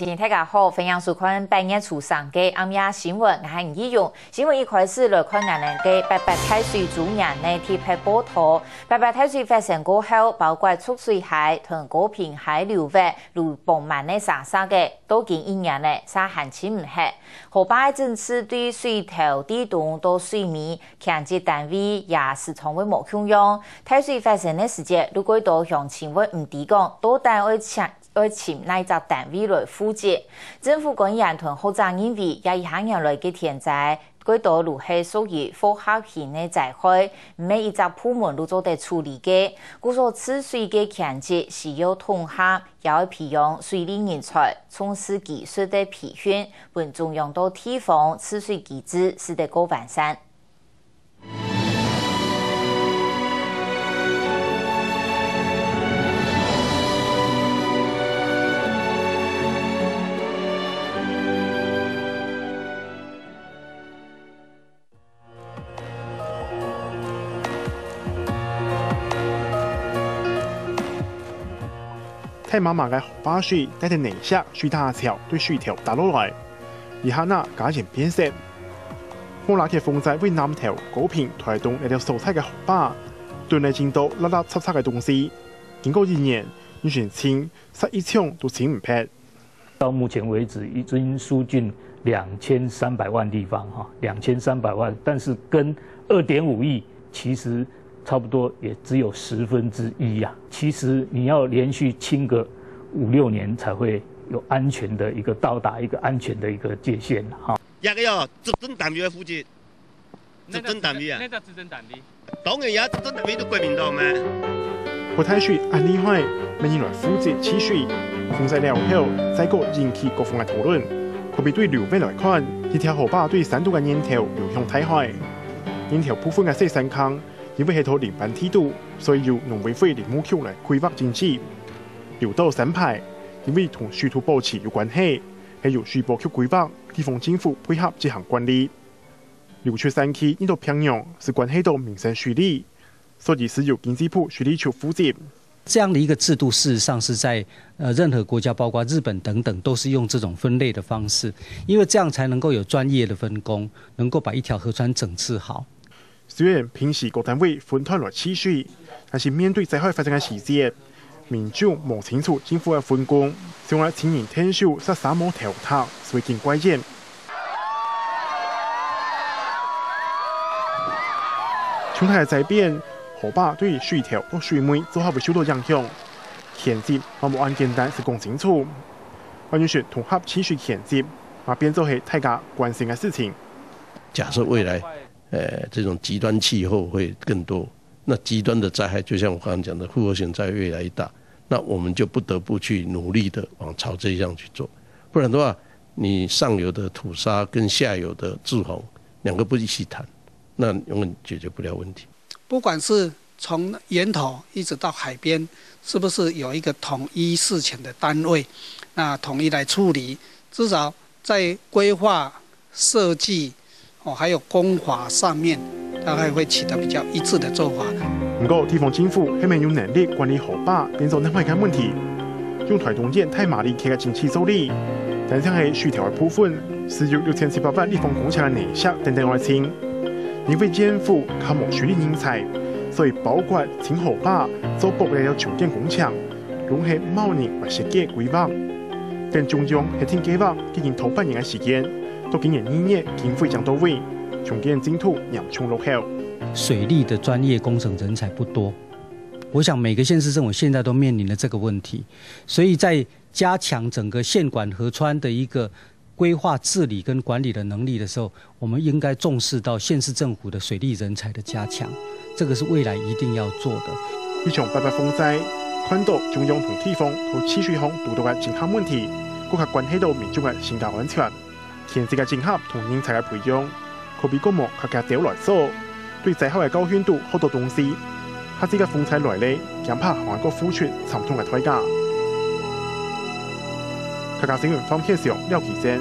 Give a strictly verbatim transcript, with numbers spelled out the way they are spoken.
大家好，歡迎收看八月初三个暗夜新聞，𠊎係吳義勇。新聞一開始來看𠊎等个八八大水週年个特別報導。八八大水發生過後，包括蓄水溪同高屏溪流域、路崩滿个沙沙个，到今一年了，煞還清毋忒。河壩个整治對水頭地動到水尾，牽涉單位也時常會無共樣。大水發生个時節，有幾多鄉親會毋知講，到底愛請 愛尋哪一隻單位來負責。政府官員同學者認為，這一下年來个天災，過多就係屬於複合型个災害，毋係一隻部門就做得處理个。故所治水个牽涉需要統合，也愛培養水利人才，重視技術个培訓，分中央到地方治水機制使得過完善。 大嫲嫲个河壩水帶等泥石水打个潮對水頭打落來，一下仔加鹽變色。無啦，這風災對南投、高屏、臺東這兜所在个河壩，囤了真多垃垃雜雜个東西。經過一年，你想清，煞一沖都清毋忒。 到目前為止已經疏浚兩千三百萬立方哈，兩千三百萬，但是跟二點五億其實差不多也只有十分之一啊。其實你要連續清個五六年才會有安全的一個到達一個安全的一個界限哈。這個哦，執政單位負責。 執政單位啊？哪隻執政單位？當然也執政單位就國民黨咩。發大水恁厲害，無人來負責治水，風災了後，再過引起各方个討論。可比對流域來看，一條河壩對山肚个源頭流向大海。源頭部分个洗山坑，因為係在林班地肚，所以由農委會林務局來規劃整治。流到山排，因為同水土保持有關係，係由水保局規劃，地方政府配合執行管理。 流出山區遇到平洋，係關係到民生水利，所以係由經濟部水利處負責。這樣的一個制度，事實上是在，呃，任何國家，包括日本等等，都是用這種分類的方式，因為這樣才能夠有專業的分工，能夠把一條河川整治好。雖然平時各單位分攤來治水，但是面對災害發生个時節， 民眾無清楚政府个分工，想愛尋人𢯭手煞儕無頭大，所以緊怪怨。像大个災變，河壩對水頭到水尾做下會受到影響，牽涉嘛無恁簡單係講清楚。換句話，統合治水牽涉，嘛變做係大家關心个事情。假設未來，呃，這種極端氣候會更多， 那極端的災害，就像我剛剛講的，複合型災害越來越大，那我們就不得不去努力的往朝這一項去做，不然的話，你上游的土砂跟下游的滯洪兩個不一起談，那永遠解決不了問題。不管是從源頭一直到海邊，是不是有一個統一事前的單位，那統一來處理，至少在規劃 設計，哦，還有工法上面，大概會取得比較一致的做法。毋過，地方政府係無有能力管理河壩，變做另外一個問題。用臺東縣大馬里溪个經濟做例，單淨係水頭个部分，就有六千七百萬立方公尺个泥石等等愛清。因為縣府較無水利人才，所以包括清河壩、做駁流个重建工程， 攏係無人來設計規劃。等中央核定計畫既經拖半年个時間，到今年二月經費正到位，重建進度嚴重落後。水利的專業工程人才不多，我想每個縣市政府現在都面臨了這個問題，所以在加強整個縣管河川的一個 規劃治理跟管理的能力的時候，我們應該重視到縣市政府的水利人才的加強，這個是未來一定要做的。這場八八風災，看到中央同地方在治水項堵著个真確問題，更加關係到民眾个身家安全。牽涉个整合同人才个培養，可比過無較遽走來做， 對災害个教訓肚學到東西，下次个風災來咧，驚怕還愛過付出慘痛个代價。客家新聞方健雄、廖啟珍，